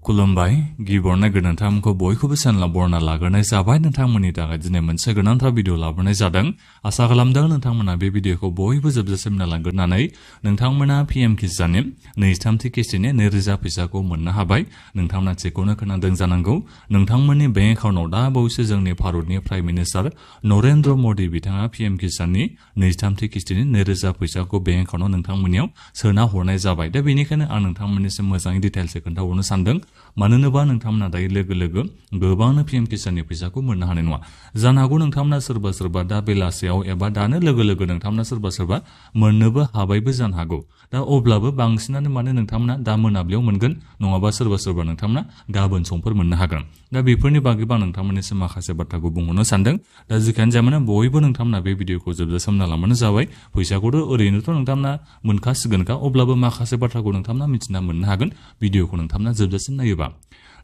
खुलुमबाय गिबियावनो गोनांथारखौ बयखौबो चेनेलाव बरना लाग्रोनाय जाबाय नोंथांमोननि थाखाय दिनै मोनसे गोनांथार भिडिअ लाबोनाय जादों आसा खालामदों नोंथांमोना बे भिडिअखौ बयबो जोबजासिम नायलांगोरनानै नोंथांमोना पीएम किसाननि 23 किस्तिनि 2000 फैसाखौ मोननो हाबाय नोंथांमोना थिगखौनो खोनादों जानांगौ नोंथांमोननि बेंक एकाउन्टआव दा बावैसो जोंनि भारतनि प्राइम मिनिस्टार नरेन्द्र मदि बिथाङा पीएम किसाननि 23 किस्तिनि 2000 फैसाखौ बेंक एकाउन्टआव नोंथांमोननियाव सोना हरनाय जाबाय दा बेनिखायनो आं नोंथांमोननिसिम मोजाङै डिटेइल्सै खोन्थाहरनो सानदों मानोना नोंथांमोना दायो लोगो लोगो गोबांनो पीएम किसाननि फैसाखौ मोननो हानाय नङा जानो हागौ नोंथांमोना सोरबा दा बेलासियाव एबा दानो लोगो लोगो नोंथांमोना सोरबा मोननोबो हाबायबो जानो हागौ दा अब्लाबो बांसिनानो माने नोंथांमोना दा मोनाब्लियाव मोनगोन नङाबा सोरबा नोंथांमोना गाबोन समफोर मोननो हागोन दा बेफोरनि बागैबो आं नोंथांमोननिसिम माखासे बाथ्राखौ बुंहरनो सानदों दा जिखियानो जाया मानो बयबो नोंथांमोना बे भिडिअखौ जोबजासिम नायलांबानो जाबाय फैसाखौथ' ओरैनोथ' नोंथांमोना मोनखासिगोनखा अब्लाबो माखासे बाथ्राखौ नोंथांमोना मिथिना मोननो हागोन भिडिअखौ नोंथांमोना जोबजासिम नायोबा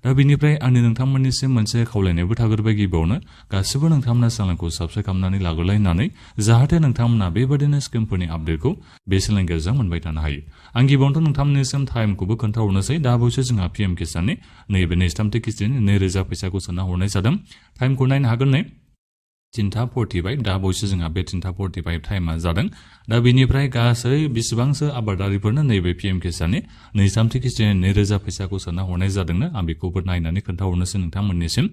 दा बेनिफ्राय आंनि नोंथांमोननिसिम मोनसे खावलायनायबो थागोरबाय गिबियावनो गासिबो नोंथांमोना चेनेलखौ साबस्क्राइब खालामनानै लाग्रोलायनानै जाहाथे नोंथांमोना बेबादिनो स्किमफोरनि आपडेटखौ बे चेनेलनि गेजेरजों मोनबाय थानो हायो आं गिबियावनोथ' नोंथांमोननिसिम टाइमखौबो खोन्थाहरनोसै दा बावैसो जोंहा पीएम किसाननि नैबे 23 किस्तिनि 2000 फैसाखौ सोना हरनाय जादों टाइमखौ नायनो हागोन नै 3:45 दा बावैसो जोंहा बे 3:45 टाइमा जादों दा बेनिफ्राय गासै बेसेबांसो आबादारिफोरनो नैबे पीएम किसाननि 23 किस्तिनि 2000 फैसाखौ सोना हरनाय जादोंनो आं बेखौबो नायनानै खोन्थाहरनोसै नोंथांमोननिसिम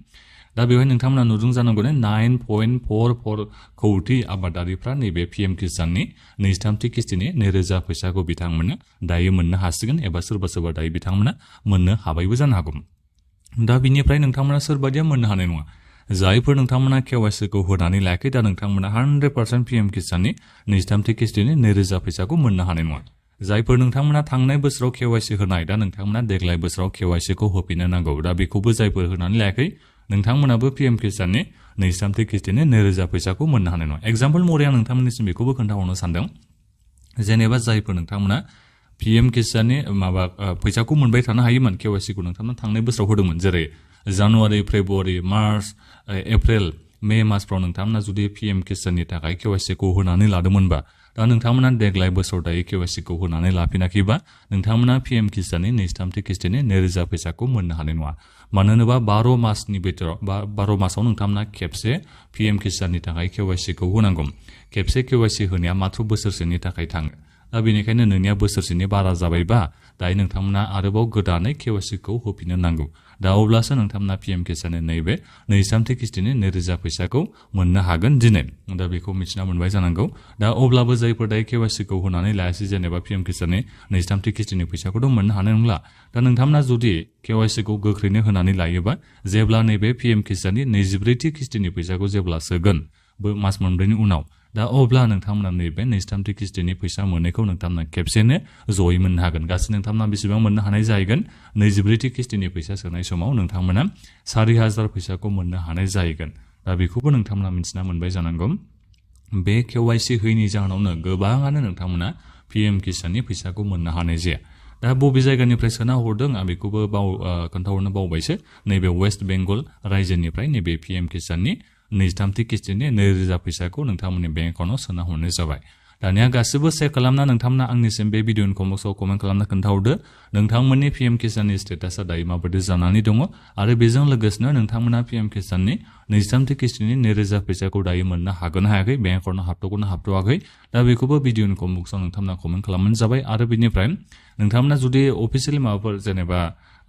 दा बेवहाय नोंथांमोना नुदों जानांगौ 9.44 कौटि आबादारिफ्रा नैबे पीएम किसाननि 23 किस्तिनि 2000 फैसाखौ बिथांमोननो दायो मोननो हासिगोन एबा सोरबा दायो बिथांमोना मोननो हाबायबो जानो हागौ दा बिनिफ्राय नोंथांमोना सोरबादिया मोननो हानाय नङा जायफोर नोंथांमोना केवाइसिखौ होनानै लायाखै दा नोंथांमोना 100% पीएम किसाननि 23 किस्तिनि 2000 फैसाखौ मोननो हानाय नङा जायफोर नोंथांमोना थांनाय बोसोराव केवाइसि होनाय दा नोंथांमोना देग्लाय बोसोराव केवाइसिखौ होफिननो नांगौ दा बेखौबो जायफोर होनानै लायाखै नोंथांमोनाबो पीएम किसाननि 23 किस्तिनि 2000 फैसाखौ मोननो हानाय नङा एग्जाम्पल महरै आं नोंथांमोननिसिम बेखौबो खोन्थाहरनो सानदों जेनेबा जायफोर नोंथांमोना पीएम किसाननि फैसाखौ मोनबाय थानो हायोमोन केवाइसिखौ नोंथांमोना थांनाय बोसोराव होदोंमोन जेरै January February March April May मासफ्राव नोंथांमोना जुदि पीएम किसाननि थाखाय केवाइसिखौ होनानै लादोंमोनबा दा नोंथांमोना देग्लाय बोसोराव दायो केवाइसिखौ होनानै लाफिनाखैबा नोंथांमोना पीएम किसाननि 23 किस्तिनि 2000 फैसाखौ मोननो हानाय नङा मानो होनोबा 12 मासनि बिथोराव 12 मासाव नोंथांमोना खेबसे पीएम किसाननि थाखाय केवाइसिखौ होनांगौ खेबसे केवाइसि होनाया मात्र बोसोरसेनि थाखाय थाङो दा बेनिखायनो नोंनिया बोसोरसेनि बारा जाबायबा दायो नोंथांमोना आरोबाव गोदानै केवाइसिखौ होफिननो नांगौ दा अब्लासो नोंथांमोना पीएम किसाननि नैबे 23 किस्तिनि 2000 फैसाखौ मोननो हागोन दिनै दा बेखौ मिथिना मोनबाय जानांगौ दा अब्लाबो जायफोर दायो केवाइसिखौ होनानै लायासै जेनेबा पीएम किसाननि 23 किस्तिनि फैसाखौथ' मोननो हानाय नंला दा नोंथांमोना जुदि केवाइसिखौ गोख्रैनो होनानै लायोबा जेब्ला नैबे पीएम किसाननि 24 किस्तिनि फैसाखौ जेब्ला सोगोन मास मोनब्रैनि उनाव दा अब्ला नोंथांमोना नैबे 23 किस्तिनि फैसा मोननायखौ नोंथांमोना खेबसेनो जयै मोननो हागोन गासै नोंथांमोना बेसेबां मोननो हानाय जाहैगोन 24 किस्तिनि फैसा सोनाय समाव नोंथांमोना 4000 फैसाखौ मोननो हानाय जाहैगोन दा बेखौबो नोंथांमोना मिथिना मोनबाय जानांगौ बे केवाइसि होयैनि जाहोनावनो गोबाङानो नोंथांमोना पीएम किसाननि फैसाखौ मोननो हानाय जाया दा बबे जायगानिफ्राय सोना हरदों आं बेखौबो खोन्थाहरनो बावबायसो नैबे वेस्ट बेंगल रायजोनिफ्राय नैबे पीएम किसाननि 23 किस्तिनि 2000 फैसाखौ नोंथांमोननि बेंक एकाउन्टआव सोना हरनाय जाबाय दानिया गासिबो चेक खालामना नोंथांमोना आंनिसिम बे भिडिअनि कमेन्टआव कमेन्ट खालामना खोन्थाहरदो नोंथांमोननि पीएम किसाननि स्टेटासा दायो माबायदि जानानै दङ आरो बेजों लोगोसेनो नोंथांमोना पीएम किसाननि 23 किस्तिनि 2000 फैसाखौ दायो मोननो हागोन हायाखै बेंक एकाउन्टआव हाबथ'गोन हाबथ'वाखै दा बेखौबो भिडिअनि कमेन्टआव नोंथांमोना कमेन्ट खालामबानो जाबाय आरो बेनिफ्राय नोंथांमोना जुदि अफिसियेलि माबाफोर जेनेबा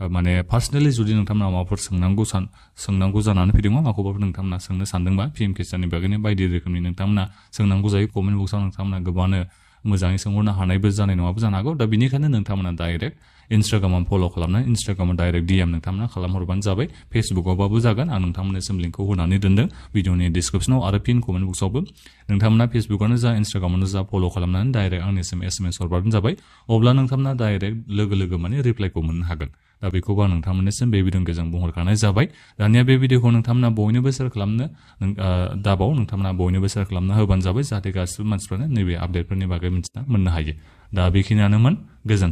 माने पार्सनेलि जुदि नोंथांमोना माबाफोर सोंनांगौ जानानै फैदोंबा माखौबाफोर नोंथांमोना सोंनो सानदोंबा पीएम किसाननि बागैनो बायदि रोखोमनि नोंथांमोना सोंनांगौ जायो कमेन्ट बक्सआव नोंथांमोना गोबांनो मोजाङै सोंहरनो हानायबो जानाय नङाबो जानो हागौ दा बेनिखायनो नोंथांमोना डाइरेक्ट इन्स्टाग्रामाव फल' खालामनानै इन्स्टाग्रामाव डाइरेक्ट DM नोंथांमोना खालामहरबानो जाबाय फेसबुकआवबाबो जागोन आं नोंथांमोननिसिम लिंकखौ होनानै दोनदों भिडिअनि डिसक्रिपसनाव आरो पिन कमेन्ट बक्सआवबो नोंथांमोना फेसबुकआवनो जा इन्स्टाग्रामावनो जा फल' खालामनानै डाइरेक्ट आंनिसिम SMS हरबानो जाबाय अब्ला नोंथांमोना डाइरेक्ट लोगो माने रिप्लाइखौ मोननो हागोन दा बेखौबो आं नोंथांमोननिसिम बे भिडिअनि गेजेरजों बुंहरखानाय जाबाय दानिया बे भिडिअखौ नोंथांमोना बयनोबो शेयार खालामनो दाबाव नोंथांमोना बयनोबो शेयार खालामना होबानो जाबाय जाहाथे गासिबो मानसिफ्रानो नैबे आपडेटफोरनि बागै मिथिना मोननो हायो दा बेखिनियानोमोन गोजोन्थों